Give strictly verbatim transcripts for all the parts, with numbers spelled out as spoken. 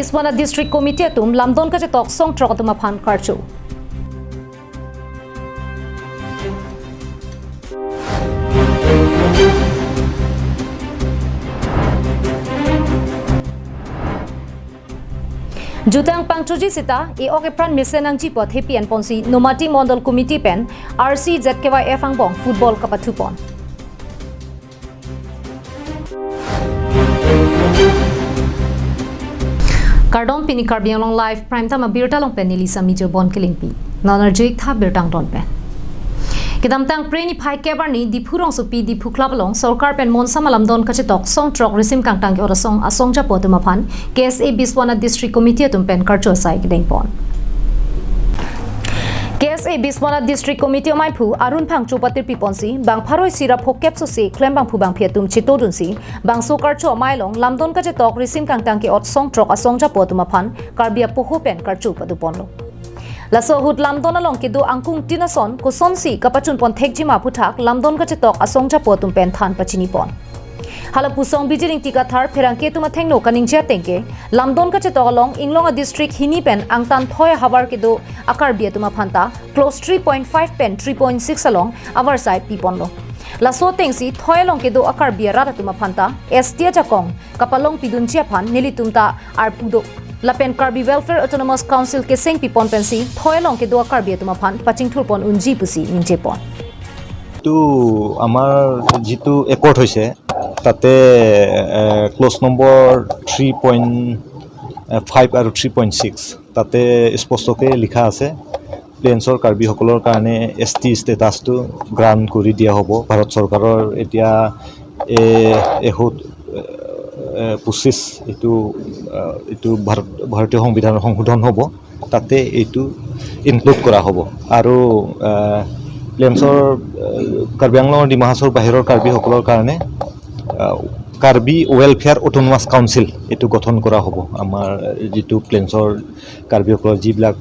Biswanath District Committee atum lamdon kachetok song throk atum aphan karcho. Jutang pangchoji sita e-ok epran mesen nangji apot hepi enponsi Nomati Mondol Committee pen R C Z K Y F angbong football kapathupon. Kardom, pini Karbi Anglong Live Prime Time abirta along pen neli Sami Jirbon Kilingpi. Non arjuik tha birta angton pen. Kedamtang Phre niphai kep arni Diphu rongsopi Diphu Club along sorkar pen monsam alamdon kachetok song throk risim kangtang ke-ot asong asong japo atum aphan K S A Biswanath District Committee atum pen karcho asai kedengpon. K S A Biswanath District Committee amaiphu Arun Phangcho patirpiponsi bang pharo isi ra phokep sose klembangphu bangphi atum chetodunsi bangso karcho amei along lamdon kachetok risim kangtang ke-ot song throk asong japo atum aphan Karbi apoho pen karcho paduponlo. Laso ahut lamdon along kedo angkung tin ason kosonsi kapachunpon thekjima aphuthak lamdon kachetok asong japo atum pen than pachinipon. Hala pusong Bijir Ingti Kathar pherangke atum athengno kaningje atengke, lamdon kachetok along Inglong a-district hini pen angtan thoi ahavar kedo a-Karbi atum aphanta clause three point five pen three point six along avarsai piponlo. Laso atengsi thoi along kedo a-Karbi arat atum aphanta S T ajakong kapalongpidunji aphan nelitum ta arpu do. Lapen Karbi Welfare Autonomous Council keseng pipon pensi thoi along kedo a-Karbi atum aphan pachingthurpon unji pusi ningjepon. এইটো আমাৰ যিটো accord হৈছে, তাতে clause number three point five আৰু three point six, তাতে স্পষ্টকৈ লিখা আছে, প্লেইনছৰ কাৰ্বিসকলৰ কাৰণে এছ টি ষ্টেটাছটো গ্ৰাণ্ট কৰি দিয়া হ'ব। ভাৰত চৰকাৰৰ এতিয়া এ এশ পঁচিছ, এইটো আহ, এইটো ভাৰত ভাৰতীয় সংবিধানৰ সংশোধন হ'ব, তাতে এইটো ইনক্লুড কৰা হ'ব। আৰু আহ, প্লেইনছৰ আহ, কাৰ্বি আংলঙৰ ডিমা হাছাওৰ বাহিৰৰ কাৰ্বিসকলৰ কাৰণে আহ, কাৰ্বি ৱেলফেয়াৰ অট'নমাছ কাউন্সিল এইটো গঠন কৰা হ'ব। আমাৰ যিটো প্লেইনছৰ কাৰ্বিসকলৰ যিবিলাক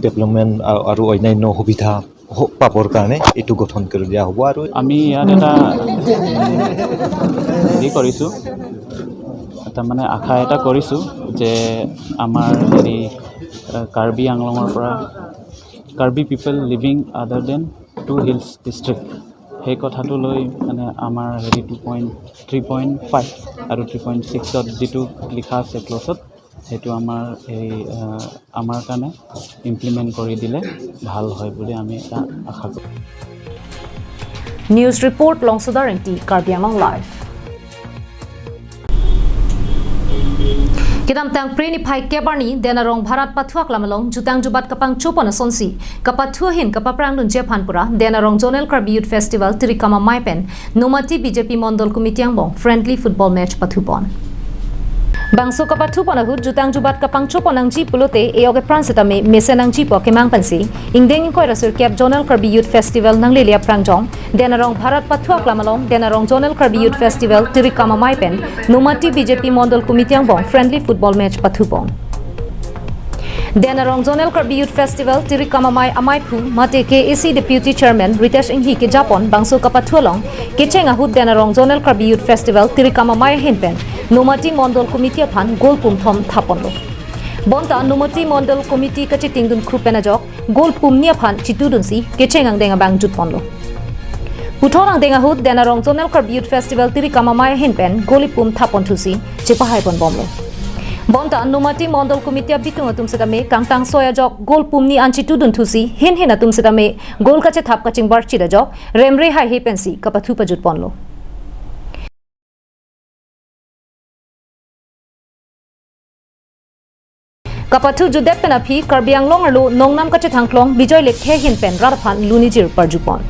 ডেভেলপমেণ্ট আৰু অন্যান্য সুবিধা হ- পাবৰ কাৰণে এইটো গঠন কৰি দিয়া হ'ব। আৰু আমি ইয়াত এটা, উম, হেৰি কৰিছোঁ, এটা মানে আশা এটা কৰিছোঁ যে আমাৰ হেৰি, আহ, কাৰ্বি আংলঙৰ পৰা Karbi people living other than two hills district, সেই কথাটো লৈ মানে আমাৰ হেৰি two point three point five আৰু থ্ৰী পইণ্ট ছিক্সত যিটো লিখা আছে ক্লজত, সেইটো আমাৰ এই, আহ, আমাৰ কাৰণে ইমপ্লিমেণ্ট কৰি দিলে ভাল হয় বুলি আমি এটা আশা কৰোঁ। News report, Longsodar Ingti, Karbi Anglong Live. Kedamtang Phre niphai kep arni Denarong Bharat pathu aklam along jutang jubat kapangchopon asonsi kapathu ahin kapaprangdunji aphan pura Denarong Zonal Karbi Youth Festival Tirikam Amei pen Nomati B J P Mondol Committee angbong friendly football match pathupon. Bangso kapathupon ahut jutang jubat kapangchopon nangji pulote e-ok epran setame mesen nangji pu akemang pensi ingdeng ingkoi ra sirkep Zonal Karbi Youth Festival nanglele aphrang jong Denarong Bharat pathu aklam along Denarong Zonal Karbi Youth Festival Tirikam Amei pen Nomati B J P Mondol Committee angbong friendly football match pathupon. Denarong Zonal Karbi Youth Festival Tirikam Amei amaiphu mate K A C Deputy Chairman Ritesh Inghi kejapon bangso kapathu along kecheng ahut Denarong Zonal Karbi Youth Festival Tirikam Amei ahin pen Nomati Mondol Committee aphan goal pumthom thaponlo. Bonta Nomati Mondol Committee kachitingdun krup pen ajok goal pumni aphan chitudunsi kecheng angdeng abang jutponlo. Puthot angdeng ahut Denarong Zonal Karbi Youth Festival Tirikam Amei ahin pen goal ipum thaponthusi chepahaipon bomlo. Bonta Nomati Mondol Committee abitung atum setame kangtang soi ajok goal pumni an chitudunthusi hin hin atum setame goal kachethap kachingbar chit ajok remre haihe pensi kapathu pajutponlo. Kapathu jutdet pen aphi Karbi Anglong arlo nongnam kachethang klong Bijoy Lekthe ahin pen rat aphan lunijir parjupon.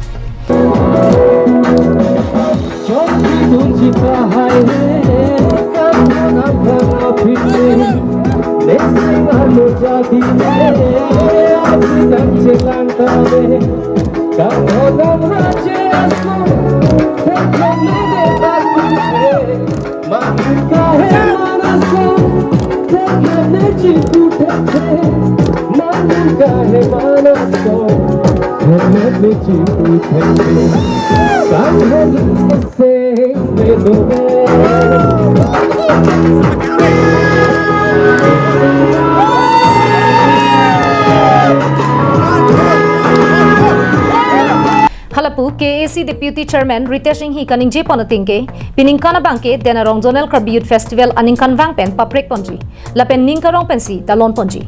Halapu K A A C Deputy Chairman Ritesh Enghi kaningje pon ateng ke, piningkan abang ke Den Arong Zonal Karbi Youth Festival aningkanvang pen paprek ponji, lapen ning karong pensi talon ponji.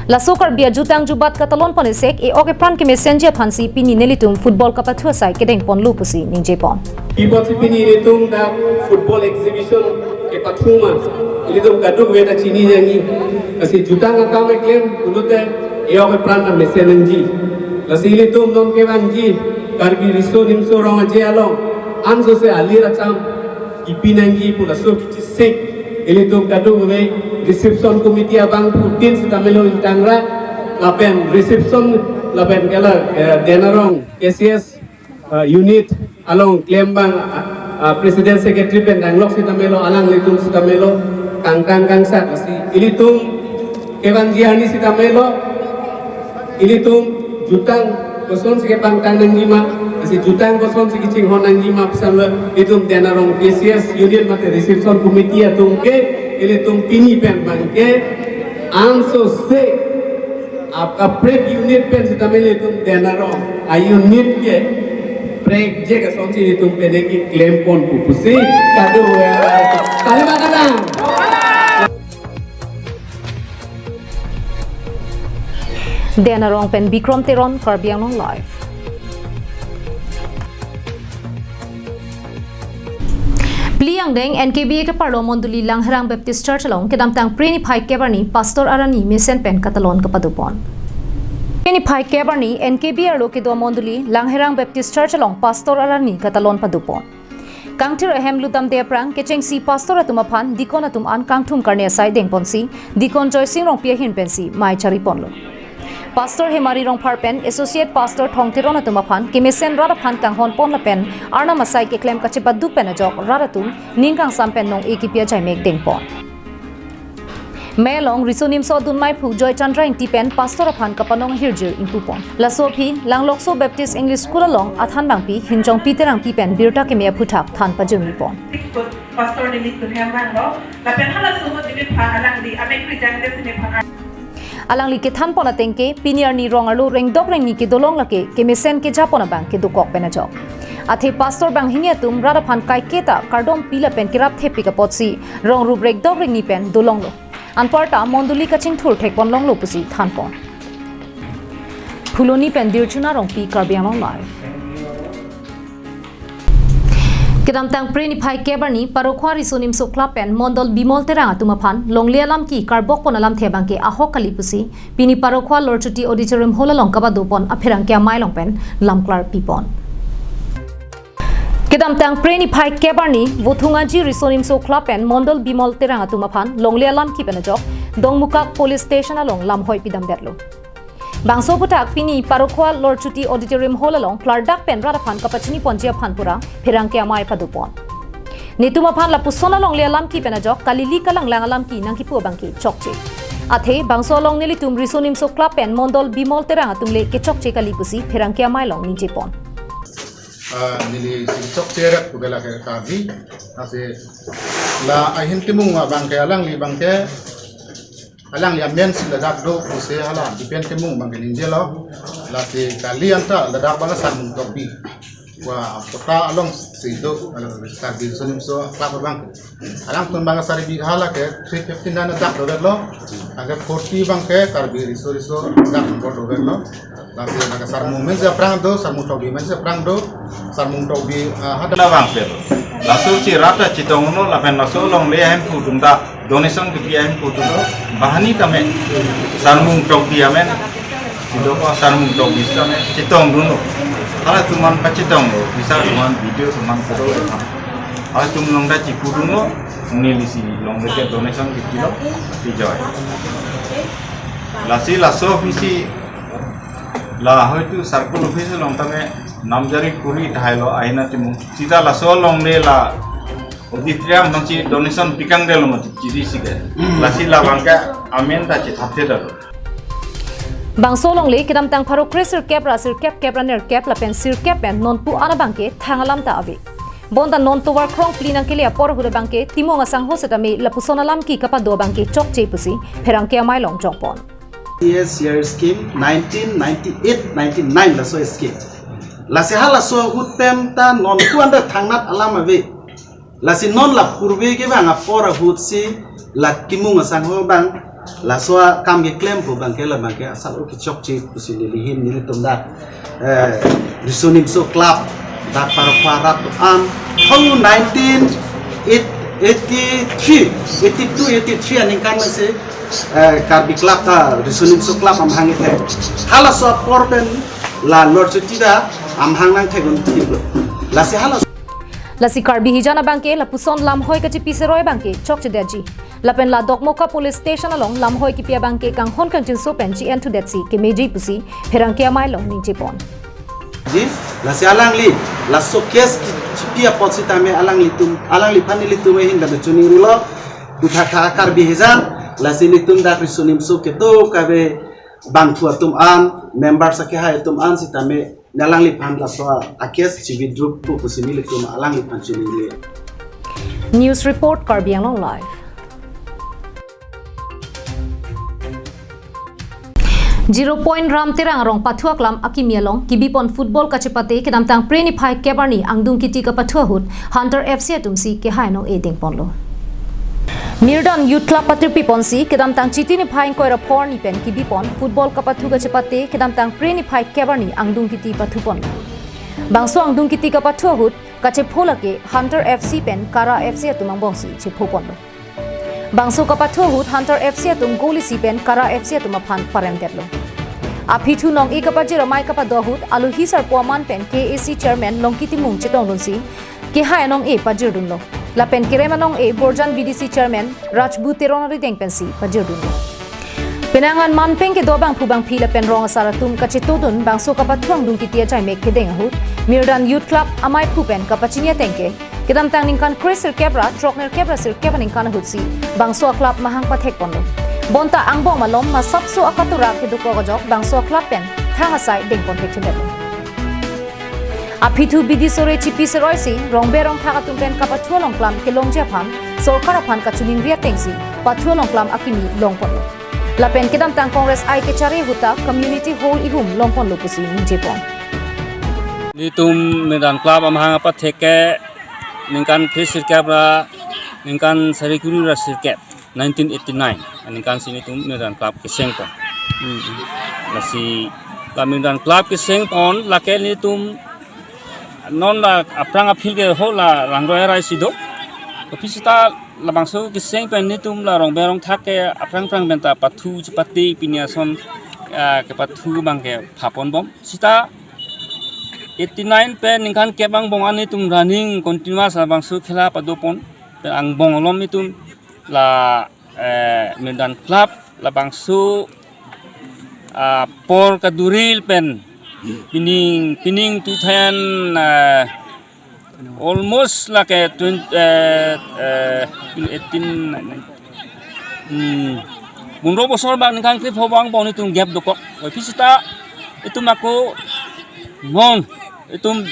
Laso Karbi ajutang jubat katalon pon esek e-ok epran kemesenji aphansi pini nelitum football kapathu asai kedeng ponlo pusi ningje pon. Pi apotsi pini ilitum dak football exhibition kepathu ma, ilitum kadokave ta chini nangji. Lasi jutang akam keklem pulote e-ok epran ta mesen nangji. Lasi ilitum non kevangji Karbi Riso Nimso Rong Aje along ansose alir acham kipi nangji pu laso kechesik ilitum kadokave reception committee abangphutin sitame lo ingtang ra, lapen reception lapen ke la, eh, Den Arong K C S, eh, unit along klem abang, ah, ah, president secretary pen danglok sitame lo, alanglitum sitame lo kangtang kangsak. Lasi ilitum kevangji arni sitame lo, ilitum jutang kosonsi kepangtang nangji ma, lasi jutang kosonsi kachinghon nangji ma pu samlo, ilitum Den Arong K C S unit mate reception committee atum ke ilitum pini pen abang ke ansose akaprek unit pen sitame ilitum Den Arong a-unit ke prekjek asonsi ilitum pene keklem pon pu pusi kado ya. Tali ma kadang. Den Arong pen Bikrom Teron, Karbi Anglong Live. Phli angdeng N K B A keparlo mondoli Langherang Baptist Church along kedamtang Phre niphai kep arni Pastor Arani mesen pen katalon kapado pon. Phre niphai kep arni N K B A arlo kedo mondoli Langherang Baptist Church along Pastor Arani katalon pado pon. Kangthir ahem lutdamde aphrang kechengsi pastor atum aphan deacon atum an kangthum karne asai dengponsi deacon Joysing Rongpi ahin pensi mei chari ponlo. Pastor Hemari Rongphar pen associate pastor Thong Teron atum aphan kemesen rat aphan kanghon pon lapen Arnam asai keklem kachepaduk pen ajok rat atum ning kangsam pen nong-e kipi ajaimek dengpon. Mei along Riso Nimso adun meiphu Joy Chandra Ingti pen pastor aphan kapanong ahirjir ingpu pon. Laso aphi Langlokso Baptist English School along athan bangpi Hingjongpi Terangpi pen birta keme aphuthak than pajirmi pon. Pastor nelitum hem vanglo, lapen halaso ahut nelitum aphan alangli amek rijang de sini phan. Alangli kethan pon ateng ke, pini arni rong arlo rengdok rengni kedolong lake kemesen keja pon abang kedokok pen ajok. Athe pastor banghini atum rat aphan kaiketa kardom pi lapen kerap thepik apotsi rong rup rengdok rengni pen dolonglo. Anparta mondoli kachingthur thek pon longlo pusi than pon. Phuloni pen Dirchuna Rongpi, Karbi Anglong Live. Kedamtang Phre niphai kep arni Parokhwa Riso Nimso Club pen Mondol Bimol Terang atum aphan longle alam ke karbok pon alamthe abang ke ahok kali pusi pini Parokhwa Lorchuti Auditorium Hall along kapado pon apherangke amei along pen lamklar pi pon. Kedamtang Phre niphai kep arni Vothungaji Riso Nimso Club pen Mondol Bimol Terang atum aphan longle alam ke pen ajok Dongmukak Police Station along lamhoi pidamdetlo. Bangso aphuthak pini Parokhwa Lorchuti Auditorium Hall along klardak pen rat aphan kapachini ponji aphan pura pherangke amei pado pon. Netum aphan lapuson alongle alam ke pen ajok kalili kalanglang alam ke nangkipu abang ke chokche. Athe bangso along nelitum Riso Nimso Club pen Mondol Bimol Terang atum le kechokche kali pusi pherangke amei along ningje pon. Ah, neli si chokche rak pu ke lake kali. Lasi la ahin timung abang ke alangli abang ke alangli amen si ladak do pusi hala depend timung abang ke ningjelo. Lasi kali anta ladak abang Sarmung Tokbi. Wa kota alongsi do, along Karbi Riso Nimso Club abang. Alangtum abang sari bigha lake three fifty-nine dak doverlo. Lake forty abang ke Karbi Riso Riso dak doverlo. Lasi lake Sarmung amen si aphrang do, Sarmung Tokbi amen si aphrang do, Sarmung Tokbi, ah, hadak. Labang se. Laso si rat ta chetonglo, lapen laso alongle ahemphu atum ta donation kipi ahemphu atum ta banghini tame Sarmung Tokbi amen. Silo ko Sarmung Tokbi sitame chetongdunlo. Halatum aphan pachetonglo, bisa atum aphan, video atum aphan kedo. Halatum along ta chepudunlo, neli si alongle ke donation kipilo, pi joy. Lasi laso aphi si la hoitu circle office along tame namjari kuri thailo ahin atimung. Sita laso alongle la auditorium nangsi donation pikangdetlo mati chiri sige. Lasi labang ke amen ta chethapthedetlo. Bangso alongle kedamtang pharo kre sirkep ra sirkep kep ra nerkep lapen sirkep pen nonpu an abang ke thang alam ta ave. Bonta non tovar krongphli nangkele apor ahut abangke Timung asangho setame lapuson alam ke kapado abangke chokche pusi pherangke amei along jongpon. Yes, year scheme nineteen ninety-eight ninety-nine laso scheme. Lasi halaso ahut pen ta non kuan da thangnat alam ave. Lasi non la purve kevang apor ahut si la Timung asangho abang laso akam keklempo abangke la abangke asal oke chokche pusi neli ahin nelitum dak, eh, Riso Nimso Club dak parpar rat an hau nineteen eighty-three, eighty-two, eighty-three aningkan si, eh, Karbi Club ta Riso Nimso Club amahang ithek. Halaso apor pen la Lord Chuti ta amahang nangthek un thilo. Lasi halaso Lasi Karbi hijan abangke lapuson lamhoi kachipi seroi abangke chokchedetji. Lapen la Dokmoka Police Station along lamhoi kipi abangke kanghon kangchinso pen chi-en thudetsi kemeji pusi pherangke amei along ningjepon. Ji, lasi alangli, laso case kichipi apot sitame alanglitum, alangliphan nelitum ahin dame choningri lo, puthak tha Karbi hijan, lasi nelitum dak Riso Nimso kedo kave bangphu atum an, members akehai atum an sitame alangliphan laso a-case chi-withdraw pu pusi nelitum alangliphan chiningri. News report, Karbi Anglong Live. Zero Point Ram Terang arong pathu aklam akimi along kibipon football kachepate kedamtang Phre niphai kep arni angdung kiti kapathu ahut Hunter F C atum si kehai anong-e dengponlo. Mirdan Youth Club patirpi ponsi kedamtang Chiti niphai ingkoi ra pho arni pen kibipon football kapathu kachepate kedamtang Phre niphai kep arni angdung kiti pathuponlo. Bangso angdung kiti kapathu ahut kachepho lake Hunter F C pen Kara F C atum angbongsi chephoponlo. Bangso kapathu ahut Hunter F C atum goal isi pen Kara F C atum aphan paremdetlo. Aphi thu nong-e kapajir amei kapado ahut aluhi sarpo aman pen K A C chairman Longki Timung chetongdunsi kehai anong-e pajirdunlo. Lapen kerem anong-e Borjan V D C chairman Rajbu Teron arideng pensi pajirdunlo. Penang an manpeng kedo bangphu bangphi lapen rong asar atum kachetodun bangso kapathu angdung kiti achaimek kedeng ahut Mirdan Youth Club ameiphu pen kapachini ateng ke kedamtang ningkan kre sirkep ra throknerkep ra sirkep aningkan ahutsi bangso a-club mahang pathekponlo. Bonta angbong malom masapso akatura kedokok ajok bangso a-club pen thang asai dengpon thekthedetlo. Aphi thu bidi sore chipi seroisi rongber rongthak atum pen kapathu alongklam kelongji aphan sorkar aphan kachiningri atengsi pathu alongklam akimi longponlo. Lapen kedamtang Congress I kechari ahut ta Community Hall ihum longponlo pusi ningjepon. Nelitum Mirdan Club amahang apathek ke ningkan kre sirkep ra ningkan sari kuri ra sirkep, nineteen eighty-nine aningkan si nelitum Mirdan Club kesengpon. Hmm. Lasi la Mirdan Club kesengpon lake nelitum non la aphrang a-field ke ho la langroi arai si do. Kopi seta labangso keseng pen nelitum la rongber rongthak ke aphrang phrang pen ta pathu chepate pini ason, ah, kepathu abangke phaponbom. Seta eighty-nine pen ningkan kep angbong an nelitum running continuous labangso khela padopon pen angbong alom nelitum la, eh, Mirdan Club labangso, ah, apor kaduri pen pining, pining two thousand, ah, almost lake twenty, eh, eh, eighteen, hmm, pondro bosor abang ningkan krepho abang angbong nelitum gap dokok. Kopi seta itum ako non itum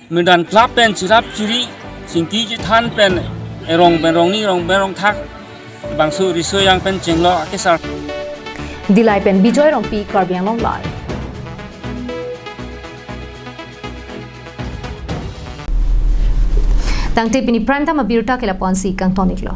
Mirdan Club pen chirap chiri, chingki chithan pen erong pen rongni rongber rongthak bangso riso yang pen chenglo akesar. Dillai pen Bijoy Rongpi, Karbi Anglong Live. Tangte pini prime time abirta ke lapu-ansi kangton-iklo.